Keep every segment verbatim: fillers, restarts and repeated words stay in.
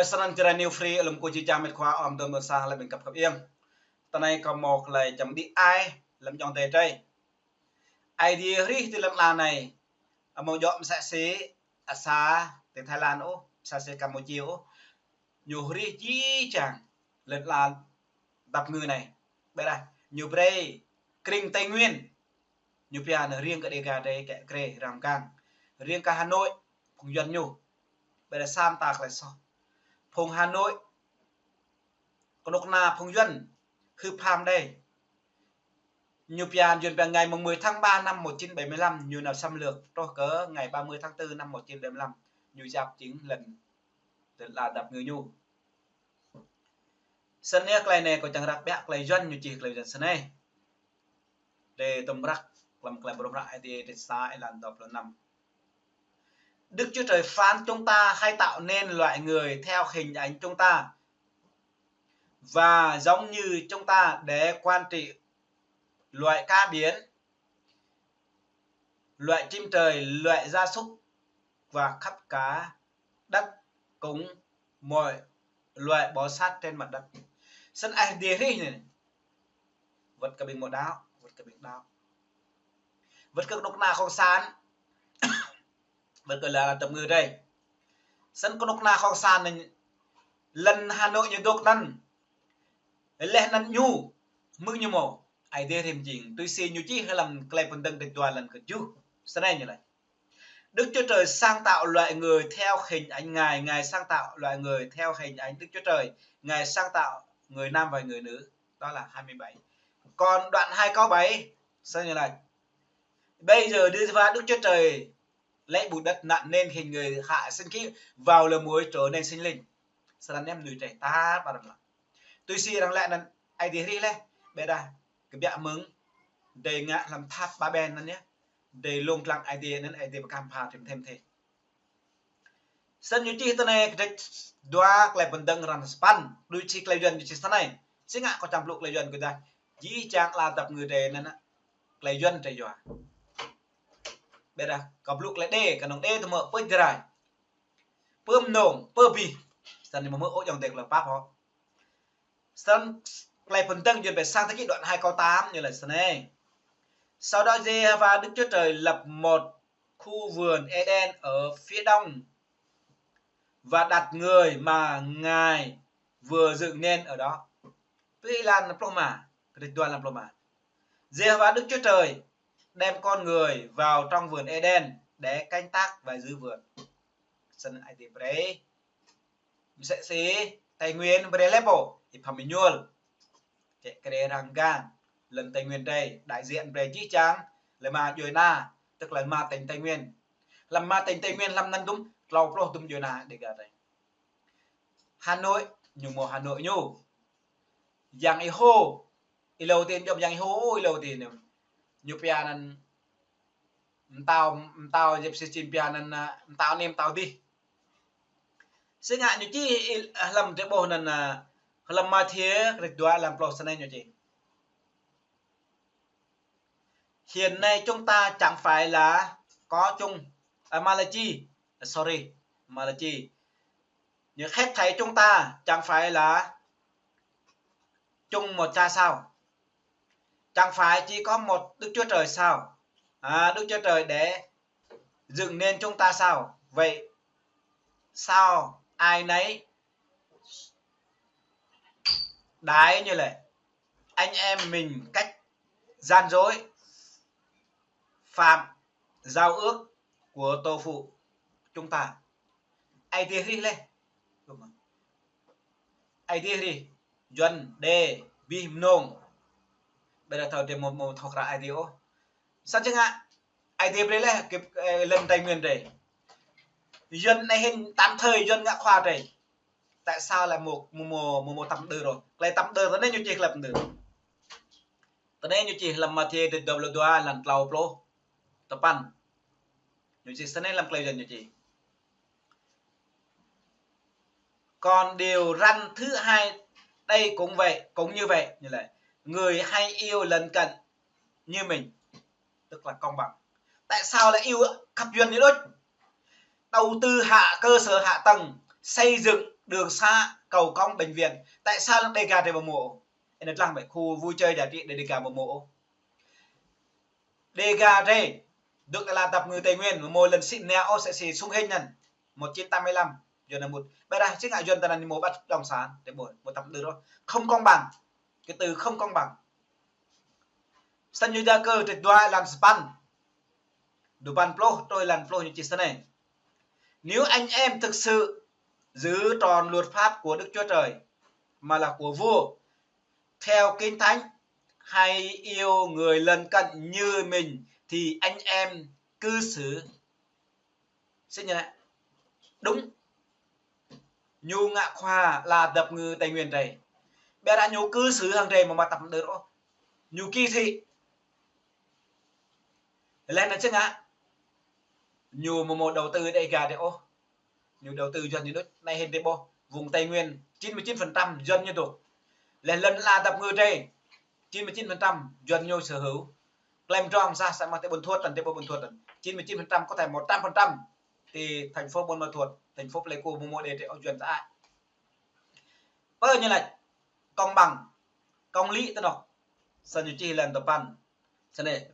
Ơ sơnăn čơrai New Free, lơ̆m kơ či čang met khua ôm dơ̆ng ƀơ̆ng sang lĕ ƀing găp găp iăng. Tơ anai kâo mơ̆ klei čang đĭ ai, lơ̆m djŏng tơi tơi. Aê Diê hrih ti lŏn ala anai, amâo djŏ msĕ si, a sa, ti Thái Lan ôh, msĕ si Campuchia ôh. Ñu hrih jih jang lŏn ala dap ngư anai. Ƀiădah ñu brơi krĭng Tây Nguyên. Ñu pia anŭn riêng kơ Đêga drei kĕ krê răm gang. Riêng kơ Hà Nội, phung Yuăn ñu. Ƀiădah sa mta klei soh. Phung Hà Nội, kơnuk kơna phung Yuăn, hưp ham đei. Ñu pia, Yuăn pia ngày mùng mười tháng ba năm một chín bảy mươi lăm, ñu nao xâm lược, truh kơ ngày ba mươi tháng tư năm một chín bảy mươi lăm, ñu yap jing lŏn, lŏn ala dap ngư ñu. Sơnăn klei anai kâo čang răk biă klei Yuăn ñu čih klei Yuăn sơnai. Drei tơm răk lăm klei brơh ră Ê-ti-ê, ê, sa, êlan dua pluh năm. Đức Chúa Trời phán chúng ta hãy tạo nên loại người theo hình ảnh chúng ta và giống như chúng ta để quản trị loại cá biển, loại chim trời, loại gia súc và khắp cả đất, cùng mọi loại bò sát trên mặt đất. Sơnăn Aê Diê hrih anai. Wơ̆t kơ ƀing mơ̆ đaŏ, wơ̆t kơ ƀing đaŏ. Wơ̆t kơ kơnuk kơna cộng sản. Wơ̆t kơ lŏn ala dap ngư drei. Sơnăn kơnuk kơna cộng sản anai, lŏn Hà Nội ñu dŏ anŭn. Leh anŭn ñu, mơ̆ng ñu mơ̆, Aê Diê hrih mơ̆ jing, tui si ñu čih lăm klei pơdơ̆ng dua lăn kơ juh, sơnai ñu laĭ. Đức Chúa Trời sáng tạo loài người theo hình ảnh Ngài, Ngài sáng tạo loài người theo hình ảnh Đức Chúa Trời, Ngài sáng tạo người nam và người nữ, đó là hai mươi bảy. Còn đoạn hai câu bảy, sao như là, bây giờ Đức, và Đức Chúa Trời lấy bụi đất nặn nên hình người, hạ sinh khí, vào lửa muối, trở nên sinh linh. Sơnăn anŭn mơnuih drei tat ƀar lăng. Tui si arăng laĭ anŭn Aê Diê hrih leh, ƀiădah kơ biă mơ̆ng, drei ngă lăm thap Ba-bên anŭn yơh. Drei lông dlăng Aê Diê anŭn Aê Diê pơkăm pha thêm thêm thêm. Sơnăn ñu čih tơ anai kơdrêč dua klei pơdơ̆ng răn sapăn, đuaĭ čih klei Yuăn ñu čih sơnai. Či ngă kâo čang blŭ klei Yuăn kơ dah. Jih jang ala dap ngư drei anŭn, klei Yuăn drei yua. Ƀiădah kâo blŭ klei Đê, kơnơ̆ng Đê tơmơ̆ pơ Jrai. Pơ Mnông, pơ Bih. Sơnăn ñu mơ̆ ôh djŏng dêh klei pap hŏ. Sơnăn klei pơdơ̆ng Yuăn ƀơi Sáng thế ký đoạn hai câu tám ñu laĭ sơnai. Sau đó Giê-hô-va Đức Chúa Trời lập một khu vườn Êđen ở phía đông và đặt người mà Ngài vừa dựng nên ở đó. Pơ êlan pluh rơma, kơdrêč dua êlan pluh rơma. Giê-hô-va Đức Chúa Trời đem con người vào trong vườn Êđen để canh tác và giữ vườn. Sơnăn Aê Diê brơi. Msĕ si Tây Nguyên brơi lĕ pô, Y-Pham Êñuôl. Kĕ krê răng gang, lŏn Tây Nguyên drei, đại diện brơi jih jang, lŏn ma djuai ana, tức là ma tỉnh Tây Nguyên. Lăm ma tỉnh Tây Nguyên, lăm anŭn dŭm, tlâo pluh dŭm djuai ana Đêga drei. Hà Nội, ñu mơ̆ Hà Nội ñu. Yang Y-Hô, êlâo tin jŏm Yang Y-Hô, êlâo tin ñu. Ñu pia anŭn mtao, mtao Yêsu Krist pia anŭn, a, mtao anai mtao adih. Sĭt ngă ñu čih hlăm drei ƀuh anŭn, a, hlăm Mathiơ, kơdrêč dua êlan pluh sơnai ñu čih. Hiện nay chúng ta chẳng phải là có chung, à, Malachi, à, sorry, Malachi. Như hết thảy chúng ta chẳng phải là chung một cha sao? Chẳng phải chỉ có một Đức Chúa Trời sao? À, Đức Chúa Trời để dựng nên chúng ta sao? Vậy sao ai nấy đãi như lĕ anh em mình cách gian dối, phạm giao ước của tổ phụ chúng ta? Aê Diê hrih leh. Aê Diê hrih. Yuăn, Đê, Bih, Mnông. Ƀiădah thâo drei mơ̆, mơ̆ thâo krăn Aê Diê ôh. Săn čang ngă, Aê Diê brơi leh kơ, ơ, lŏn Tây Nguyên drei. Yuăn anai hĭn tạm thời Yuăn ngă khua drei. Tại sao lại mơ̆, mơ̆, mơ̆, mơ̆, mơ̆ tăm đơ rŏ? Klei tăm đơ tơ anai ñu čih klei tăm đơ. Tơ anai ñu čih lăm Mathiơ kơdrêč dua pluh dua êlan tlâo pluh sapăn. Ñu čih sơnai lăm klei Yuăn ñu čih. Còn điều răn thứ hai, đây cũng vậy, cũng như vậy, như là người hãy yêu lân cận như mình, tức là công bằng. Tại sao lại yêu khăp Yuăn ñu đôč? Đầu tư hạ, cơ sở hạ tầng, xây dựng đường xá, cầu cống, bệnh viện. Tại sao lăn Đêga drei ƀu mâo? Ơ, anai lăng ƀĕ, khu vui chơi giải trí Đêga ƀu mâo. Đêga drei, dŏ tơlơi dăp ngư Tây Nguyên, ƀu mâo lăn sĭ nao ôh, sĭ sĭ sung hên anŭn. Một chín tám mươi lăm, Yuan anŭn mŭt. Ƀiădah sĭ ngă Yuan tơnăn mâo ƀăt đồng sản, drei ƀu, ƀu tăp đơr ôh. Không công bằng. Cái từ không công bằng. Săn ñu Gia Cư trích dua lăn sapăn, duapăn pluh truh lăn pluh ñu čih snei: Nếu anh em thực sự giữ trọn luật pháp của Đức Chúa Trời, mà là của vua, theo Kinh Thánh, hãy yêu người lân cận như mình, thì anh em cư xử. Sĭ ngă anai. Đúng. Ñu ngă khua tơlơi dăp ngư Tây Nguyên drei. Ƀiădah ñu cư xử hăng drei ƀu mă tăp đơr ôh. Ñu kỳ thị. Laih anŭn sĭ ngă, ñu ƀu mâo đầu tư Đêga drei ôh. Ñu đầu tư Yuan ñu đôč, anai hên drei ƀuh, vùng Tây Nguyên chín mươi chín phần trăm Yuan ñu dŏ. Laih lăn tơlơi dăp ngư drei, chín mươi chín phần trăm Yuan ñu sở hữu. Klem Drong sah, sah mă tơ Buôn Thuột anŭn, tơ Buôn Thuột anŭn, chín mươi chín phần trăm, có thể một trăm phần trăm. Thì thành phố Buôn Ma Thuột, thành phố Pleiku ƀu mâo đe drei ôh, Yuan ta ai. Pơ ñu laĭ công bằng, công lý tơ anŭn. Săn ñu čih lăn duapăn. Săn anai: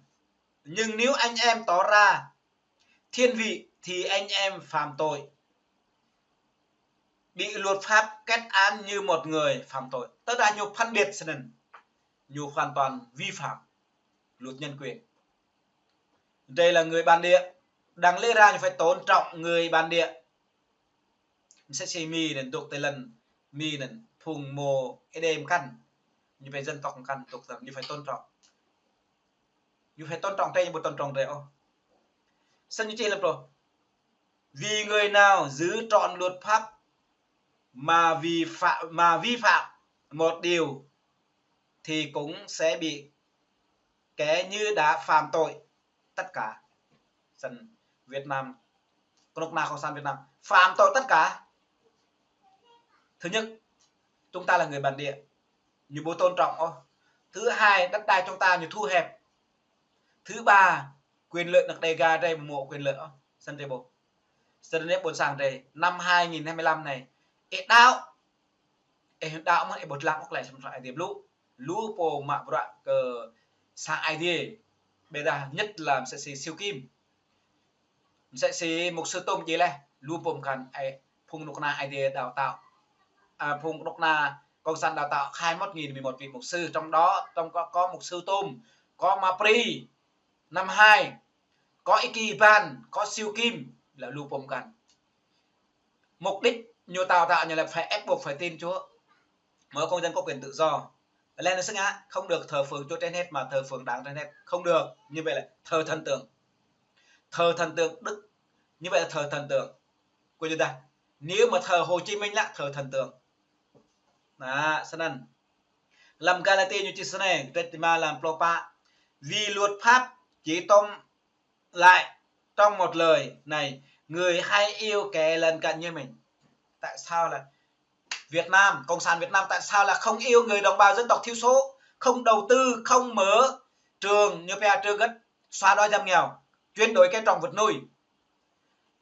Nhưng nếu anh em tỏ ra thiên vị thì anh em phạm tội, bị luật pháp kết án như một người phạm tội. Tơdah ñu phân biệt sơnăn, ñu hoàn toàn vi phạm luật nhân quyền. Đây là người bản địa, đáng lẽ ra ñu phải tôn trọng người bản địa. Msĕ si Mi anŭn, dŏ tơlơi Mi anŭn, phung mâo Êđê mơkăn, ñu phải dân tộc mơkăn, dŏ tơlơi, ñu phải tôn trọng. Ñu phải tôn trọng drei, ñu ƀu tôn trọng drei ôh. Săn ñu čih lăn pluh: Vì người nào giữ trọn luật pháp mà vi phạm, mà vi phạm một điều thì cũng sẽ bị kẻ như đã phạm tội tất cả. Săn Việt Nam, kơnuk kơna cộng sản Việt Nam phạm tội tất cả. Thứ nhất, chúng ta là người bản địa, ñu ƀu tôn trọng ôh. Thứ hai, đất đai chúng ta ñu thu hẹp. Thứ ba, quyền lợi anăk Đêga drei ƀu mâo quyền lợi ôh. Săn drei ƀuh. Săn anai ƀôn sang drei, năm hai nghìn hai mươi lăm anai, ih đaŏ, ih đaŏ mơ̆n, ih ƀu lăng ôh tơlơi săm soi Aê Diê blŭ. Lu pô mă bruă kơ sang Aê Diê, ƀiădah nhất là msĕ si Siu Kim, msĕ si mục sư Tôm djai laih, lu pô mơkăn, ơ, phung kơnuk kơna Aê Diê đào tạo, à, phung kơnuk kơna cộng sản đào tạo hai mươi mốt nghìn mười một vị mục sư, trong đó, trong có, có mục sư Tôm, có Ma Pri, năm hai, có Y Ki Ban, có Siu Kim, là lu pô mơkăn. Mục đích ñu đào tạo ñu là phải ép buộc phải tin Chúa. Mỗi công dân có quyền tự do. Laih anŭn sĭ ngă, không được thờ phượng Chúa trên hết mà thờ phượng đảng trên hết. Không được. Như vậy là thờ thần tượng. Thờ thần tượng Đức. Như vậy là thờ thần tượng. Kơ ñu đa. Nếu mà thờ Hồ Chí Minh là thờ thần tượng. Anŭn, sơnăn. Lăm Galati ñu čih snei, trích rơma lăm pluh pă: Vì luật pháp chỉ tóm lại trong một lời này: người hãy yêu kẻ lân cận như mình. Tại sao là Việt Nam, Cộng sản Việt Nam tại sao là không yêu người đồng bào dân tộc thiểu số, không đầu tư, không mở trường, ñu pia trường gất, xóa đói giảm nghèo, chuyển đổi cây trồng vật nuôi,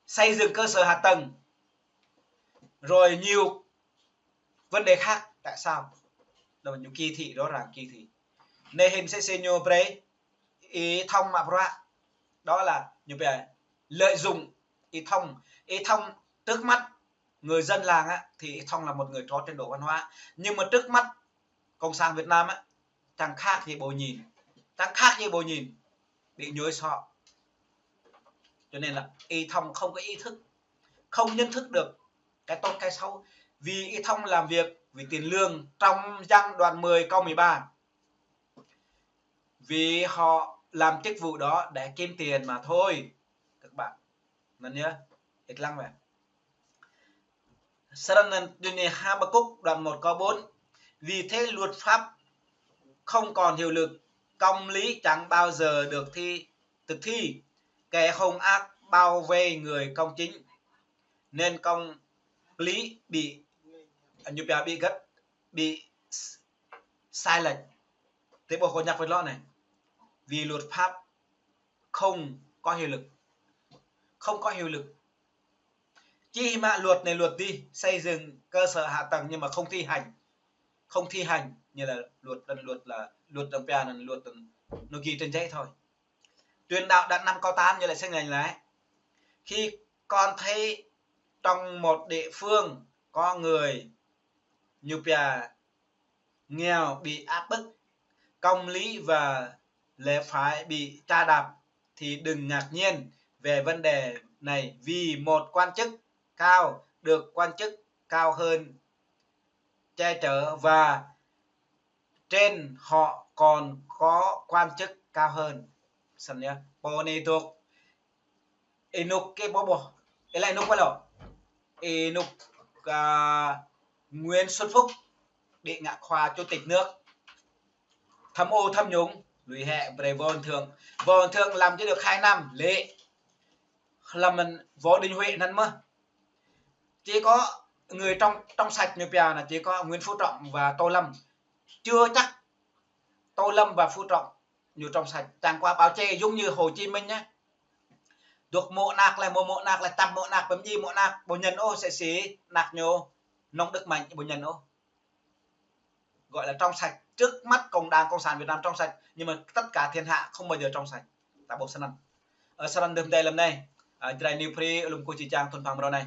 xây dựng cơ sở hạ tầng, rồi nhiều vấn đề khác, tại sao? Đó là ñu kỳ thị, rõ ràng kỳ thị. Anai hĭn sĭ sĭ ñu brei Y Thông mă bruă, đó là ñu pia lợi dụng Y Thông. Y Thông trước mắt người dân làng á, thì Y Thông là một người có trình độ văn hóa. Nhưng mà trước mắt Cộng sản Việt Nam á, chẳng khác gì bồ nhìn. Chẳng khác gì bồ nhìn. Bị nhồi sọ. Cho nên là Y Thông không có ý thức, không nhận thức được cái tốt cái xấu. Vì Y Thông làm việc vì tiền lương trong giai đoạn mười câu mười ba. Vì họ làm chức vụ đó để kiếm tiền mà thôi. Các bạn, nên nhớ, ih lăng wĕ. Sơnăn anŭn, Habakkuk đoạn một câu bốn: Vì thế luật pháp không còn hiệu lực, công lý chẳng bao giờ được thi, thực thi. Kẻ hung ác bao vây người công chính, nên công lý bị, ñu pia bị gắt, bị sai lệch. Tơ ƀuh kơ ñu pơlŏ anai. Vì luật pháp không có hiệu lực. Không có hiệu lực. Čih mă luật này luật đi, xây dựng cơ sở hạ tầng nhưng mà không thi hành. Không thi hành, như là luật, luật là luật đang pia, luật nó ghi trên giấy thôi. Truyền đạo đã năm câu tám, như lại xin lành lại. Khi con thấy trong một địa phương có người, ñu pia, nghèo, bị áp bức, công lý và lẽ phải bị chà đạp, thì đừng ngạc nhiên về vấn đề này, vì một quan chức cao được quan chức cao hơn che chở, và trên họ còn có quan chức cao hơn. Sân nhá. Pô ni thuộc Inuk ke boboh. Ê, lĕ Inuk pô lô. Inuk, à, Nguyễn Xuân Phúc. Đĭ ngă khua chủ tịch nước tham ô tham nhũng, lui hĕ brơi vô thượng. Vô thượng làm chỉ được hai năm, lĕ lăm Võ Đình Huệ anŭn mơ̆n. Chỉ có người trong, trong sạch ñu pia là chỉ có Nguyễn Phú Trọng và Tô Lâm. Chưa chắc Tô Lâm và Phú Trọng ñu trong sạch. Chẳng qua bảo chê giống như Hồ Chí Minh nhé. Dŏ mơ̆ anăk lĕ, mơ̆ mơ̆ anăk lĕ, tăm mơ̆ anăk, pơm ji mơ̆ anăk, ƀu nhân ôh, sĕ sĕ anăk ñu, nông đức mạnh, ƀu nhân ôh. Gọi là trong sạch. Trước mắt Cộng đảng Cộng sản Việt Nam trong sạch, nhưng mà tất cả thiên hạ không bao giờ trong sạch. Ta ƀuh sơnăn. Ơ, sơnăn đơm đei lăm anai. Ơ, Jrai New Free, lŭm kơ či čang thun phang mrô anai.